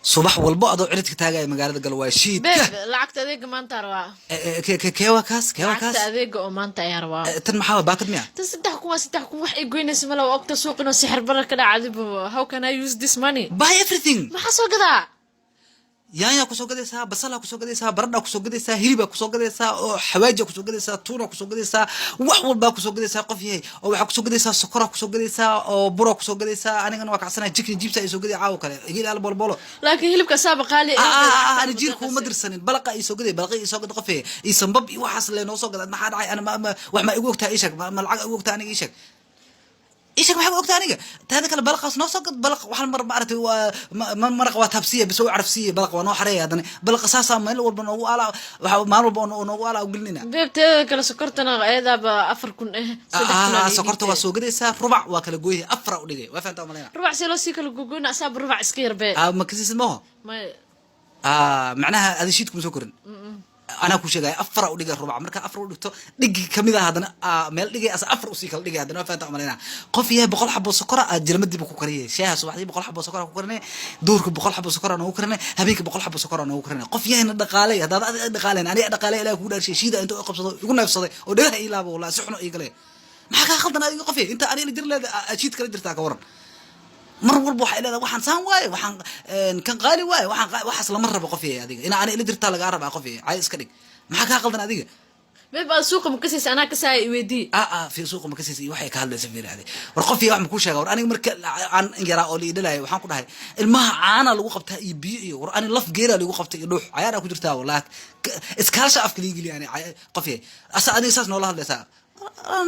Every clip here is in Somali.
Subax walbo adoo ciridka taagaya magaalada gal waa shiidka. Babe, lacagta adeega maanta rabaa. Kee waa kaas? Kee waa kaas? Lacagta adeega oo maanta ayaa rabaa. Tan maxaa waa? Baakad miya? Tan 3000 waa 3000. Wax ay goynaysa mala. Waa ogta suuq inuu sixir barar ka dhaca. Adibu, how can I use this money? Buy everything. Maxaa soo gadaa? Yaanyaa kusoo gadaysaa, basalaa kusoo gadaysaa, baradhaa kusoo gadaysaa, hilibaa kusoo gadaysaa, oo xawaajiyaa kusoo gadaysaa, tuunaa kusoo gadaysaa, wax walbaa kusoo gadaysaa, qof yahay. Oo waxaa kusoo gadaysaa sokoraa kusoo gadaysaa, oo buraa kusoo gadaysaa. Anigana waa kacsanaa, chicken chips ay soo gaday caawo kale igil al bolbolo. Laakiin hilibka saaba qaali. Ani jiirku uma dirsanin. Balaqa ii soo gaday, balaqa ii soo gad, qof yahay, iyo sambab iyo waxaas le noo soo gada. Maxaa dhacay? Ana wax ma igu ogtahay? Ii sheeg, ma lacag igu ogtahay aniga? Ii sheeg, ii sheeg, maxaa ogtahay aniga? Taada kale balaqaas noo soo gad. Balaq waxaan mar maaragtay waa maraq waa taabsiya bis u carafsiiya. Balaq waa noo xareeya. Haddana balaqa saasaa meel walba noogu ala, waxaa maalin walba noogu ala gelinayna. Babe, teeda kale sokortana ayadaaba 4000 3000 aa. Sokorta waa soo gadaysaa, rubac waa kala gooyay, afara u dhigay. Waa fahantaa umalayna. Rubac see loo sii kala gogoyna? Asaaba rubac iska yar bee. Ma kasiisid maho? May. Macnaha adi shiidkuma soo korin. Anaa ku sheegaya, afara u dhigay rubac. Marka afar u dhigto, dhigi kamid ah haddana meel dhigay, asa afar usii kala dhigay haddana. Waa fahantaa umalayna, qof yahay. 100 xabo sokora aad jelmadiiba ku kariyay. Shaaha subaxdii 100 xabo sokora ku karinay, duhurka 100 xabo sokora noogu karinay, habeenka 100 xabo sokora noogu karinay. Qof yahayna dhaqaalay. Haddaad adiga dhaqaalayn, aniga dhaqaalay. Ilaah kugu dhaarshay, shiida intuu i qabsado igu neefsaday oo dhagaha ii laabo. Wallahi si xuno ii galay. Maxaa kaa khaldan adiga, qof yahay? Inta aniga la jir leeda shiid kala jirtaa, ka waran? Mar walba waxay leedahay waxaan saan waaye, waxaan kan qaali waaye, waxaan waxaas lama rabo, qof yahay. Adiga ina aniga ila jirtaa lagaa rabaa, qof yahay. Caadi iska dhig. Maxaa kaa qaldan adiga? Babe, aad suuqa ma kasaysa? Anaa kasaaya, iweydii. Fi suuqa ma kasaysa iyo waxay ka hadlaysa. Fiiri, war qof yahay, wax ma kuu sheega? War aniga marka aan yaraa oo liidhalayo, waxaan ku dhahay ilmaha caana lagu qabtaa iyo biyo iyo war ani laf geela lagu qabtay iyo dhuux cayaaraa ku jirtaa. Wallahi iskaalsha afka lii geliya ani. Qof yahay, asa adiga saas noola hadlaysaa?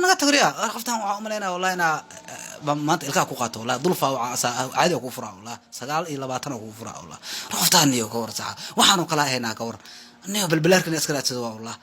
Naga tagriya qoftan. Waxaa umalaynaya wallahi inaa maanta ilkaha ku qaato. Wallahi dulfaa caadi kuu furaa. Wallahi 29 oo kugu furaa. Wallahi qoftaan niyo ka war saxa waxaanu kala ahaynaa. Ka war niyo balbalaarkan iska raadsado waa wallah.